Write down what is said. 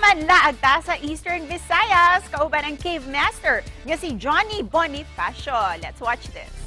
naman, laag ta sa Eastern Visayas, kauban ang Cave Master nga si Johnny Bonifacio. Let's watch this.